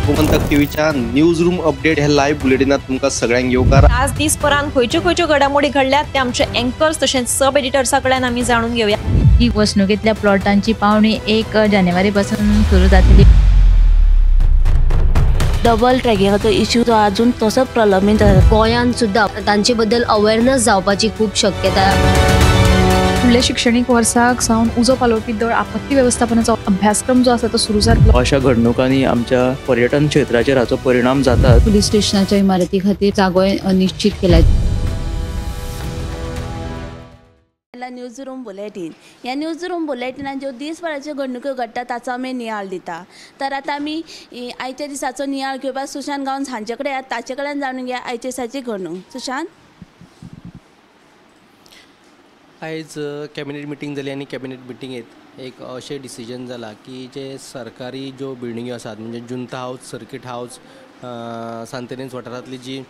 गोमंतक टीव्हीच्या news room update हे live बुलेटिनात तुमकां सगळ्यांक येवकार। आज दिसभरान खंयच्यो खंयच्यो घडामोडी घडल्यात ते आमचे अँकर्स तशेंच सब एडिटर्सा कडल्यान आमी जाणून घेवया। ही वसणुकेंतल्या प्लॉटांची पावणी 1 जानेवारी पासून सुरू जातली। डबल ट्रॅकिंगाचो इश्यू जो अजून तसोच प्रलंबीत आसा। गोंयांत सुद्दां तांचे बद्दल अवेअरनेस जावपाची खूब शक्यता। फुडल्या शिक्षणीक वर्साक सावन उजो पालोवपी दळ आपत्ती वेवस्थापनाचो अभ्यासक्रम जो आसा तो सुरू जातलो। अशा घडणुकांनी आमच्या पर्यटन क्षेत्राचेर हाचो परिणाम जाता। पुलीस स्टेशनाच्या इमारती खातीर जागो निश्चित केला। न्यूज रूम बुलेटीन ह्या न्यूज रूम बुलेटिनान ज्यो दिसभराच्यो घडणुक्यो घडटा ताचो आमी नियाळ दिता। तर आतां आमी आयच्या दिसाचो नियाळ घेवपाक सुशांत गांवस हांचे कडेन ताचे कडेन जाणून घेया आयच्या दिसाची घडणूक। सुशांत, आयज कॅबिनेट मिटींग जाली आनी कॅबिनेट मिटिंगेत एक अशें डिसिजन जाला की जे सरकारी ज्यो बिल्डिंग्यो आसात म्हणजे जुंता हावज, सर्कीट हावज, सांतेनेज वाठारांतली जी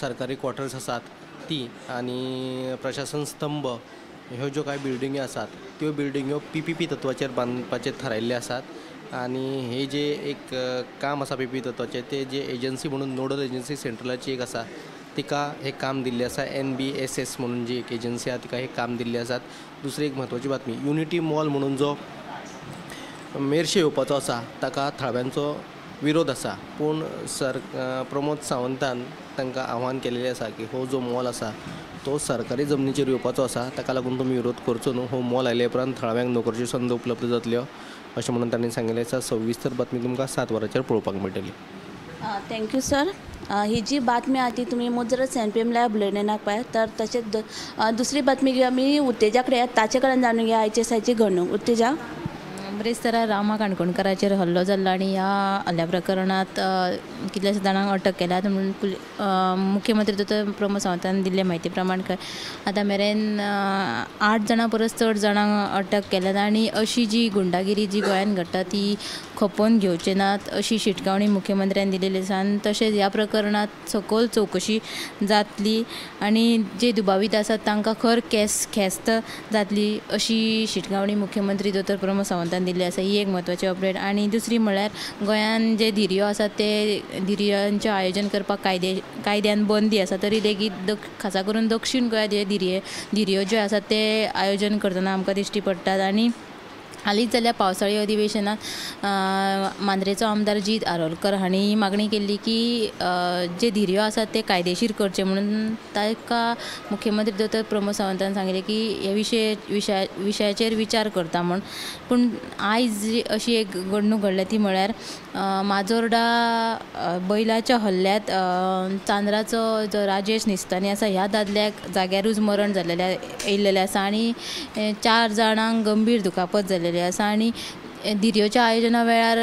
सरकारी क्वॉर्टर्स आसात ती आनी प्रशासन स्तंभ ह्यो ज्यो कांय बिल्डिंग्यो आसात त्यो बिल्डिंग्यो पीपीपी तत्वाचेर बांदपाचें थारायिल्लें आसात आनी हे जे एक काम आसा पीपीपी तत्वाचें ते जे एजन्सी म्हणून नोडल एजन्सी सेंट्रलाची एक आसा तिका हें काम दिल्लें आसा। NBSS म्हणून जी एक एजन्सी आसा तिका हें काम दिल्लें आसात। दुसरी एक म्हत्वाची बातमी, युनिटी मॉल म्हणून जो मेरशे येवपाचो आसा ताका थळाव्यांचो विरोध आसा, पूण सर प्रमोद सावंतान तांकां आव्हान केलेलें आसा की हो जो मॉल आसा तो सरकारी जमनीचेर येवपाचो आसा, ताका लागून तुमी विरोध करचो न्हू। हो मॉल आयले उपरांत थळाव्यांक नोकरीच्यो संद उपलब्ध जातल्यो अशें म्हणून तांणी सांगिल्लें आसा। सविस्तर बातमी तुमकां 7 वरांचेर पळोवपाक मेळटली। Thank you sir. ही जी बातमी आहा ती तुमी मुजरत 7 PM live बुलेटिनाक पळयात। तर तशेंच दुसरी बातमी घेवया आमी उत्तेजा कडेन, ताचे कडेन जाणून घेवया आयचे दिसाची घडणूक। उत्तेजा, बरेच तरा रामा काणकोणकाराचेर हल्लो जाल्लो आनी ह्या हल्ल्या प्रकरणांत कितल्याश्या जाणांक अटक केल्या म्हणून मुख्यमंत्री दोतोर प्रमोद सावंतान दिल्ले म्हायती प्रमाण आतां मेरेन 8 जाणां परस चड जाणांक अटक केल्यात आनी अशी जी गुंडागिरी जी गोंयांत घडटा ती खपोवन घेवचे नात अशी शिटकावणी मुख्यमंत्र्यान दिलेली आसा। आनी तशेंच ह्या प्रकरणांत सखोल चवकशी जातली आनी जे दुबावीत आसात तांकां खर ख्यास्त जातली अशी शिटकावणी मुख्यमंत्री दोतोर प्रमोद सावंतान दिल्ली आसा। ही एक म्हत्वाची अपडेट। आनी दुसरी म्हळ्यार गोंयांत जे धिरयो आसात ते धिरयांचें आयोजन करपाक कायद्यान बंदी आसा, तरी लेगीत खासा करून दक्षीण गोंयांत हे धिरयो ज्यो आसात ते आयोजन करतना आमकां दिश्टी पडटात। आनी हालींच जाल्ल्या पावसाळी अधिवेशनांत मांद्रेचो आमदार जीत आरोलकर हांणी मागणी केल्ली की जे धिरयो आसात ते कायदेशीर करचे म्हणून ताका मुख्यमंत्री दोतोर प्रमोद सावंतान सांगलें की हे विशयाचेर विचार करता म्हूण। पूण आयज अशी एक घडणूक घडल्या ती म्हळ्यार माजोर्डा बैलाच्या हल्ल्यांत चांद्राचो जो राजेश निस्तानी आसा ह्या दादल्याक जाग्यारूच मरण जाल्लें येयल्लेलें आसा आनी 4 जाणांक गंभीर दुखापत जाल्लेली आसा आनी धिरयोच्या आयोजना वेळार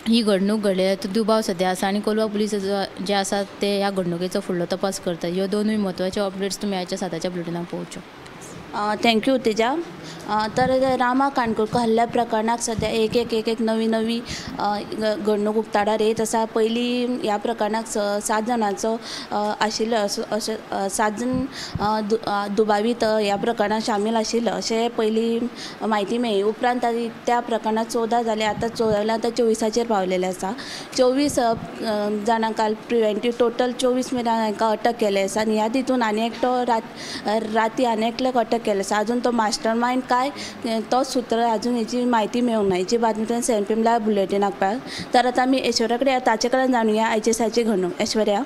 ही घडणूक घडल्या दुबाव सद्या आसा आनी कोलवा पुलीस जे आसात ते ह्या घडणुकेचो फुडलो तपास करतात। ह्यो दोनूय म्हत्वाच्यो अपडेट्स तुमी आयच्या 7च्या बुलेटिनाक पळोवच्यो। Thank you Teja. तर रामा काणकोणकर हल्ल्या प्रकरणाक सद्या एक एक एक एक नवी नवी घडणूक उक्ताडार येत आसा। पयलीं ह्या प्रकरणाक 7 जाणांचो आशिल्लो अशें 7 जाण दुबावीत ह्या प्रकरणात शामील आशिल्लो अशें पयलीं म्हायती मेळ्ळी। उपरांत त्या प्रकरणात 14 जाले, आतां 14 आतां 24 पावलेले आसा। 24 जाणांक काल प्रिवेंटीव टोटल 24 मेरेन हांकां अटक केले आसा आनी ह्या तितून आनी एकटो राती आनी एकल्याक अटक केले आसा। अजून तो मास्टर मायंड काय तो सूत्र अजून हेची म्हायती मेळूंक ना। हेची बातमी तुवें 7 PM live बुलेटिनाक पळयात। तर आतां आमी ऐश्वर्या कडेन ताचे कडेन जाणुया आयचे दिसाची घडणूक। ऐश्वर्या,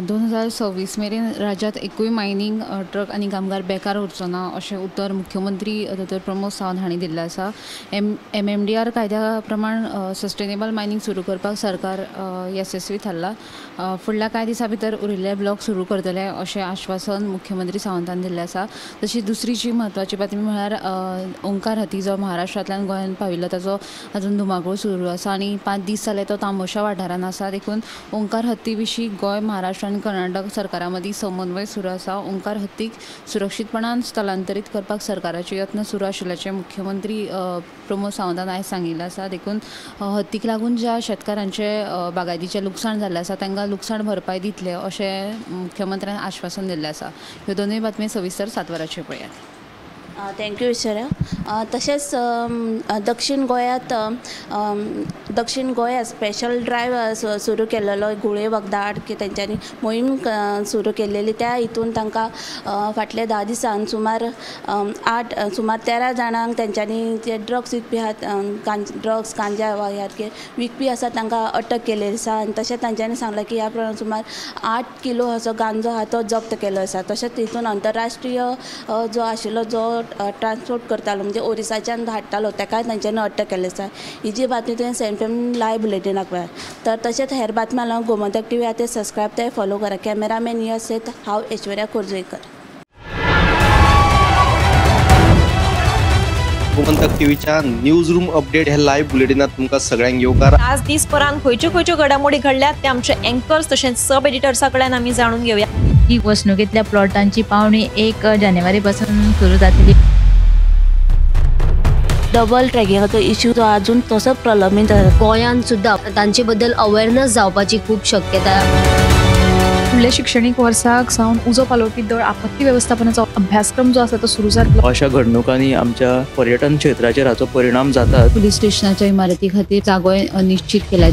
2026 मेरेन राज्यात एकूय मायनींग ट्रक आनी कामगार बेकार उरचो ना अशें उतर मुख्यमंत्री दोतोर प्रमोद सावंत हांणी दिल्लें आसा। MMDR कायद्या प्रमाण सस्टेनेबल मायनींग सुरू करपाक सरकार येसस्वी थारला। फुडल्या कांय दिसां भितर उरिल्ले ब्लॉक सुरू करतले अशें आश्वासन मुख्यमंत्री सावंतान दिल्लें आसा। तशी दुसरी जी म्हत्वाची बातमी म्हळ्यार ओंकार हती जो महाराष्ट्रांतल्यान गोंयांत पाविल्लो ताचो अजून धुमाकूळ सुरू आसा आनी 5 दीस जाले तो तांबोशा वाठारांत आसा। देखून ओंकार हत्ती विशीं गोंय, महाराष्ट्र आनी कर्नाटक सरकारा मदीं समन्वय सुरू आसा। ओंकार हत्तीक सुरक्षीतपणान स्थलांतरीत करपाक सरकाराचे यत्न सुरू आशिल्ल्याचें मुख्यमंत्री प्रमोद सावंतान आयज सांगिल्लें आसा। देखून हत्तीक लागून ज्या शेतकारांचे बागायतीचें लुकसाण जाल्लें आसा तांकां लुकसाण भरपाय दितले अशें मुख्यमंत्र्यान आश्वासन दिल्लें आसा। ह्यो दोनूय बातमी सविस्तर 7 वरांचेर पळयात। Thank you Aishwarya. तशेंच दक्षिण गोंयांत दक्षिण गोंयांत स्पेशल ड्रायव्ह सुरू केलेलो घुळे वखदां आड की तेंच्यांनी मोहीम सुरू केलेली. त्या हितून तांकां फाटल्या 10 दिसान सुमार 8 सुमार 13 जाणांक तेंच्यांनी जे ड्रग्स विकपी आहात, ड्रग्स गांजा वा सारके विकपी आसा तांकां अटक केलेली आसा. आनी तशेंच तांच्यांनी सांगलां की ह्या प्रमाण सुमार 8 किलो असो गांजो आहा तो जप्त केलो आसा. तशेंच तितून अंतरराष्ट्रीय जो आशिल्लो जो ट्रान्सपोर्ट करतालो म्हणजे ओरिसाच्यान धाडटालो ताकाय तांच्यांनी अटक केल्ली आसा. ही जी बातमी तुवें सेम लायव्ह बुलेटिनाक पळय. तर तशेंच हेर बातम्या लागून गोमंतक टीव्ही आहा ते सबस्क्रायब ते फॉलो करा. कॅमेरामॅन यस सेत, हांव ऐश्वर्या खोर्जुवेकर. गोमंतक टीव्हीच्या न्यूज रूम अपडेट ह्या लायव्ह बुलेटिनात तुमकां सगळ्यांक येवकार. आज दीसभरान खंयच्यो खंयच्यो घडामोडी घडल्यात ते आमचे अँकर्स तशेंच सब एडिटर्सा कडल्यान आमी जाणून घेवया. ही वसणुकेंतल्या प्लॉटांची पावणी 1 जानेवारी पासून सुरू जातली. डबल ट्रॅकिंगाचो इश्यू जो अजून तसोच प्रलंबीत आसा. गोंयांत सुद्दां तांचे बद्दल अवेअरनेस जावपाची खूब शक्यता. फुडल्या शिक्षणीक वर्साक सावन उजो पालोवपी दळ आपत्ती वेवस्थापनाचो अभ्यासक्रम जो आसा तो सुरू जातलो. अशा घडणुकांनी आमच्या पर्यटन क्षेत्राचेर हाचो परिणाम जाता. पुलीस स्टेशनाच्या इमारती खातीर जागोय निश्चित केला.